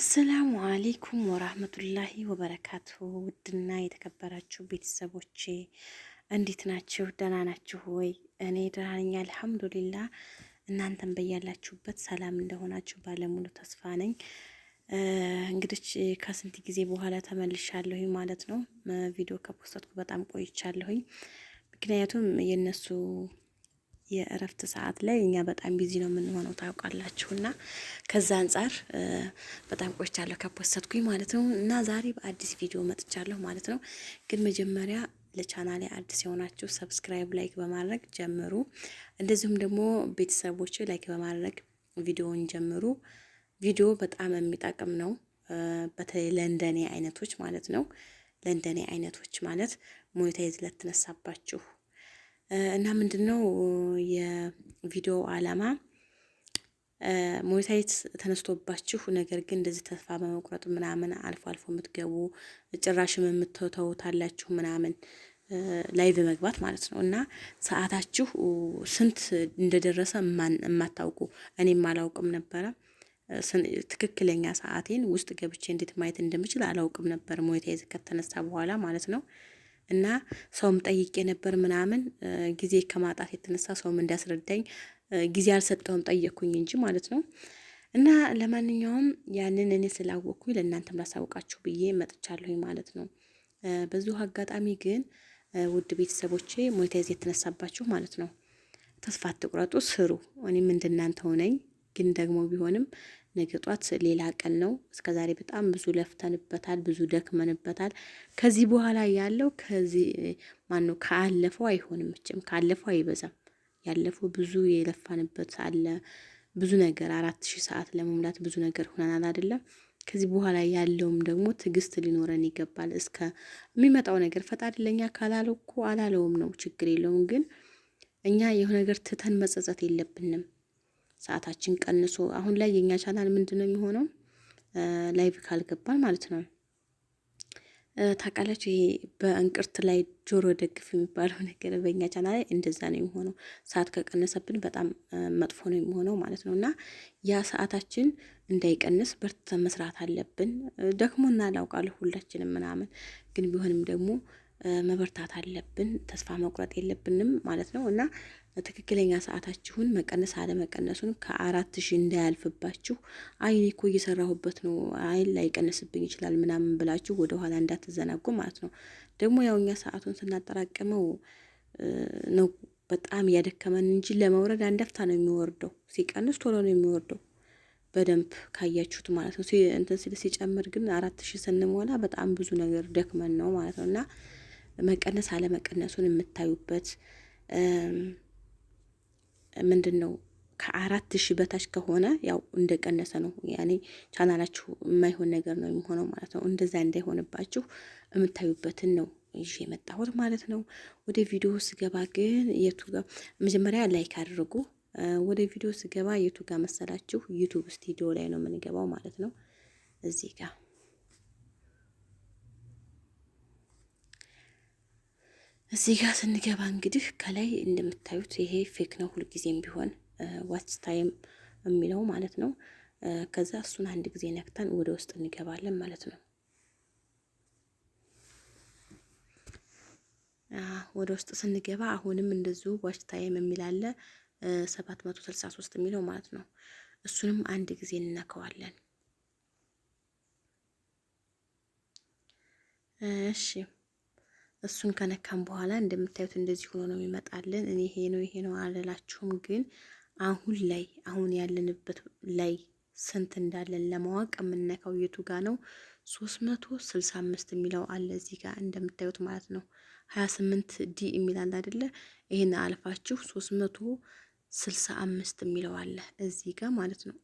السلام عليكم ورحمة الله وبركاته። ውድና የተከበራችሁ ቤተሰቦቼ እንዴት ናችሁ? ደህና ናችሁ ወይ? እኔ ደህና ነኝ الحمد لله። እናንተም በያላችሁበት ሰላም እንደሆናችሁ ባለሙሉ ተስፋ ነኝ። እንግዲህ ከስንት ጊዜ በኋላ ተመልሻለሁኝ ማለት ነው። ቪዲዮ ከ post ኩ በጣም ቆይቻለሁኝ። ምክንያቱም የእነሱ የእረፍት ሰዓት ላይ እኛ በጣም busy ነው የምንሆነው ታውቃላችሁ። እና ከዛ አንጻር በጣም ቆይቻለሁ ከ post ኩኝ ማለት ነው። እና ዛሬ በአዲስ ቪዲዮ መጥቻለሁ ማለት ነው። ግን መጀመሪያ ለቻናሌ አዲስ የሆናችሁ subscribe፣ like በማድረግ ጀምሩ። እንደዚሁም ደግሞ ቤተሰቦች like በማድረግ ቪዲዮውን ጀምሩ። ቪዲዮ በጣም የሚጠቅም ነው። በተለይ ለእንደኔ አይነቶች ማለት ነው። ለእንደኔ አይነቶች ማለት monetize ለተነሳባችሁ እና ምንድን ነው የቪዲዮ አላማ monetize ተነስቶባችሁ ነገር ግን እንደዚህ ተስፋ በመቁረጥ ምናምን አልፎ አልፎ የምትገቡ ጭራሽም የምትተውታላችሁ ምናምን live መግባት ማለት ነው። እና ሰዓታችሁ ስንት እንደደረሰ የማታውቁ እኔም አላውቅም ነበረ። ትክክለኛ ሰዓቴን ውስጥ ገብቼ እንዴት ማየት እንደምችል አላውቅም ነበር monetize ከተነሳ በኋላ ማለት ነው። እና ሰውም ጠይቄ ነበር ምናምን ጊዜ ከማጣት የተነሳ ሰውም እንዲያስረዳኝ ጊዜ አልሰጠውም፣ ጠየቅኩኝ እንጂ ማለት ነው። እና ለማንኛውም ያንን እኔ ስላወቅኩኝ ለእናንተም ላሳውቃችሁ ብዬ መጥቻለሁኝ ማለት ነው። በዚሁ አጋጣሚ ግን ውድ ቤተሰቦቼ monetize የተነሳባችሁ ማለት ነው ተስፋ አትቁረጡ፣ ስሩ። እኔም እንደናንተው ነኝ። ግን ደግሞ ቢሆንም ነገ ጧት ሌላ ቀን ነው። እስከዛሬ በጣም ብዙ ለፍተንበታል፣ ብዙ ደክመንበታል። ከዚህ በኋላ ያለው ከዚህ ማነው ካለፈው አይሆንም፣ መቼም ካለፈው አይበዛም። ያለፈው ብዙ የለፋንበት አለ ብዙ ነገር 4000 ሰዓት ለመሙላት ብዙ ነገር ሆነናል አይደለም። ከዚህ በኋላ ያለውም ደግሞ ትዕግስት ሊኖረን ይገባል። እስከ የሚመጣው ነገር ፈጣሪ ለኛ ካላለው እኮ አላለውም ነው፣ ችግር የለውም። ግን እኛ የሆነ ነገር ትተን መጸጸት የለብንም። ሰዓታችን ቀንሶ አሁን ላይ የኛ ቻናል ምንድን ነው የሚሆነው? live ካልገባን ማለት ነው። ታውቃላችሁ፣ ይሄ በእንቅርት ላይ ጆሮ ደግፍ የሚባለው ነገር በእኛ ቻናል ላይ እንደዛ ነው የሚሆነው። ሰዓት ከቀነሰብን በጣም መጥፎ ነው የሚሆነው ማለት ነው። እና ያ ሰዓታችን እንዳይቀንስ በርትተን መስራት አለብን። ደክሞና አላውቃለሁ ሁላችንም ምናምን፣ ግን ቢሆንም ደግሞ መበርታት አለብን። ተስፋ መቁረጥ የለብንም ማለት ነው። እና ትክክለኛ ሰዓታችሁን መቀነስ አለመቀነሱን ከ4000 እንዳያልፍባችሁ። አይ እኔ እኮ እየሰራሁበት ነው፣ አይ ላይቀንስብኝ ይችላል ምናምን ብላችሁ ወደ ኋላ እንዳትዘናጉ ማለት ነው። ደግሞ ያው እኛ ሰዓቱን ስናጠራቅመው ነው በጣም እያደከመን እንጂ ለመውረድ አንድ አፍታ ነው የሚወርደው። ሲቀንስ ቶሎ ነው የሚወርደው በደንብ ካያችሁት ማለት ነው። እንትን ሲል ሲጨምር ግን 4000 ስንሞላ በጣም ብዙ ነገር ደክመን ነው ማለት ነው። እና መቀነስ አለመቀነሱን የምታዩበት ምንድን ነው? ከ4000 በታች ከሆነ ያው እንደቀነሰ ነው። ያኔ ቻናላችሁ የማይሆን ነገር ነው የሚሆነው ማለት ነው። እንደዛ እንዳይሆንባችሁ የምታዩበትን ነው ይዤ የመጣሁት ማለት ነው። ወደ ቪዲዮ ስገባ ግን የቱ ጋር መጀመሪያ like አድርጉ። ወደ ቪዲዮ ስገባ የቱ ጋር መሰላችሁ? YouTube Studio ላይ ነው የምንገባው ማለት ነው። እዚህ ጋር ስንገባ እንግዲህ ከላይ እንደምታዩት ይሄ fake ነው ሁልጊዜም ቢሆን watch time የሚለው ማለት ነው። ከዛ እሱን አንድ ጊዜ ነክተን ወደ ውስጥ እንገባለን ማለት ነው። ወደ ውስጥ ስንገባ አሁንም እንደዚሁ watch time የሚል አለ 763 የሚለው ማለት ነው። እሱንም አንድ ጊዜ እንነካዋለን። እሺ፣ እሱን ከነካን በኋላ እንደምታዩት እንደዚህ ሆኖ ነው የሚመጣልን። እኔ ይሄ ነው ይሄ ነው አልላችሁም፣ ግን አሁን ላይ አሁን ያለንበት ላይ ስንት እንዳለን ለማወቅ የምንነካው የቱ ጋ ነው? 365 የሚለው አለ እዚህ ጋር እንደምታዩት ማለት ነው። 28 D የሚል አለ አይደለ? ይሄን አልፋችሁ 365 የሚለው አለ እዚህ ጋር ማለት ነው።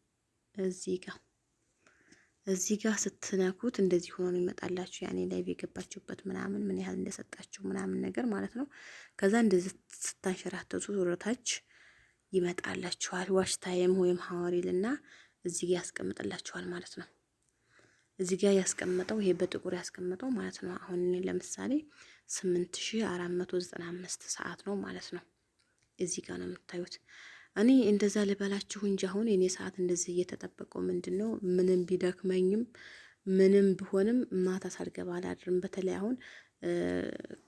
እዚህ ጋር ስትነኩት እንደዚህ ሆኖ ነው ይመጣላችሁ። ያኔ live የገባችሁበት ምናምን ምን ያህል እንደሰጣችሁ ምናምን ነገር ማለት ነው። ከዛ እንደዚህ ስታንሸራተቱ ወደታች ይመጣላችኋል። watch time ወይም hour ይልና እዚህ ጋር ያስቀምጥላችኋል ማለት ነው። እዚህ ጋር ያስቀመጠው ይሄ በጥቁር ያስቀመጠው ማለት ነው። አሁን እኔ ለምሳሌ 8495 ሰዓት ነው ማለት ነው። እዚህ ጋር ነው የምታዩት። እኔ እንደዛ ልበላችሁ እንጂ አሁን የኔ ሰዓት እንደዚህ እየተጠበቀው ምንድን ነው፣ ምንም ቢደክመኝም ምንም ብሆንም ማታ ሳልገባ አላድርም። በተለይ አሁን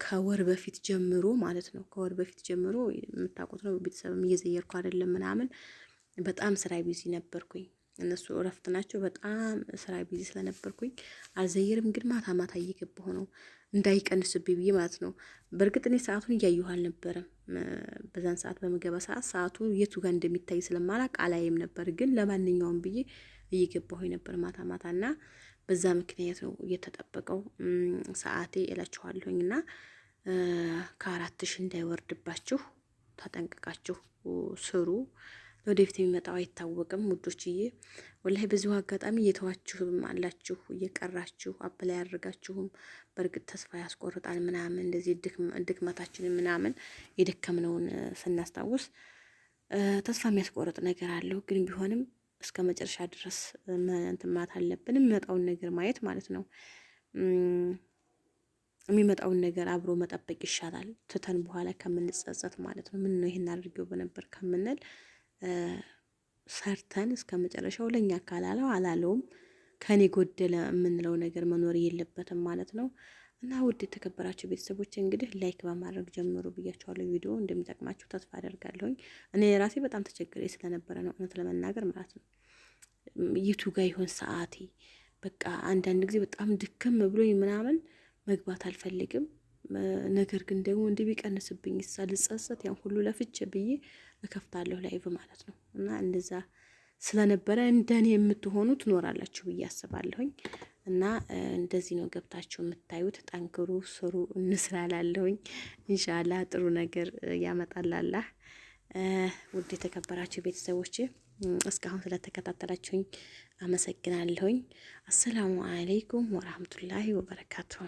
ከወር በፊት ጀምሮ ማለት ነው፣ ከወር በፊት ጀምሮ የምታውቁት ነው። ቤተሰብም እየዘየርኩ አይደለም ምናምን፣ በጣም ስራ busy ነበርኩኝ። እነሱ እረፍት ናቸው። በጣም ስራ busy ስለነበርኩኝ አልዘይርም፣ ግን ማታ ማታ እየገባሁ ነው እንዳይቀንስብኝ ብዬ ማለት ነው። በእርግጥ እኔ ሰዓቱን እያየሁ አልነበረም። በዛን ሰዓት በምገባ ሰዓት ሰዓቱ የቱ ጋር እንደሚታይ ስለማላቅ አላይም ነበር። ግን ለማንኛውም ብዬ እየገባሁ ነበር ማታ ማታ፣ እና በዛ ምክንያት ነው እየተጠበቀው ሰዓቴ እላችኋለሁኝ። እና ከ4000 እንዳይወርድባችሁ ተጠንቅቃችሁ ስሩ። ወደፊት የሚመጣው አይታወቅም ውዶችዬ። ወላሂ በዚሁ አጋጣሚ እየተዋችሁም አላችሁ፣ እየቀራችሁ apply ያደርጋችሁም፣ በእርግጥ ተስፋ ያስቆርጣል ምናምን፣ እንደዚህ ድክመታችንን ምናምን የደከምነውን ስናስታውስ ተስፋ የሚያስቆርጥ ነገር አለው። ግን ቢሆንም እስከ መጨረሻ ድረስ እንትን ማለት አለብን። የሚመጣውን ነገር ማየት ማለት ነው። የሚመጣውን ነገር አብሮ መጠበቅ ይሻላል፣ ትተን በኋላ ከምንጸጸት ማለት ነው። ምን ነው ይሄን አድርጌው በነበር ከምንል ሰርተን እስከ መጨረሻው ለእኛ ካላለው አላለውም፣ ከኔ ጎደለ የምንለው ነገር መኖር የለበትም ማለት ነው። እና ውድ የተከበራችሁ ቤተሰቦች፣ እንግዲህ like በማድረግ ጀምሩ ብያችኋለሁ። ቪዲዮ እንደሚጠቅማችሁ ተስፋ አደርጋለሁኝ። እኔ ራሴ በጣም ተቸግሬ ስለነበረ ነው እውነት ለመናገር ማለት ነው። የቱ ጋ ይሆን ሰዓቴ? በቃ አንዳንድ ጊዜ በጣም ድክም ብሎኝ ምናምን መግባት አልፈልግም። ነገር ግን ደግሞ እንዲህ ቢቀንስብኝ ልጸጸት፣ ያን ሁሉ ለፍቼ ብዬ እከፍታለሁ live ማለት ነው። እና እንደዛ ስለነበረ እንደኔ የምትሆኑ ትኖራላችሁ ብዬ አስባለሁኝ። እና እንደዚህ ነው ገብታችሁ የምታዩት። ጠንክሩ፣ ስሩ፣ እንስራ ላለሁኝ። ኢንሻአላህ ጥሩ ነገር ያመጣል አላህ። ውድ የተከበራችሁ ቤተሰቦች፣ እስካሁን ስለተከታተላችሁኝ አመሰግናለሁኝ። አሰላሙ አለይኩም ወራህመቱላሂ ወበረካቱሁ።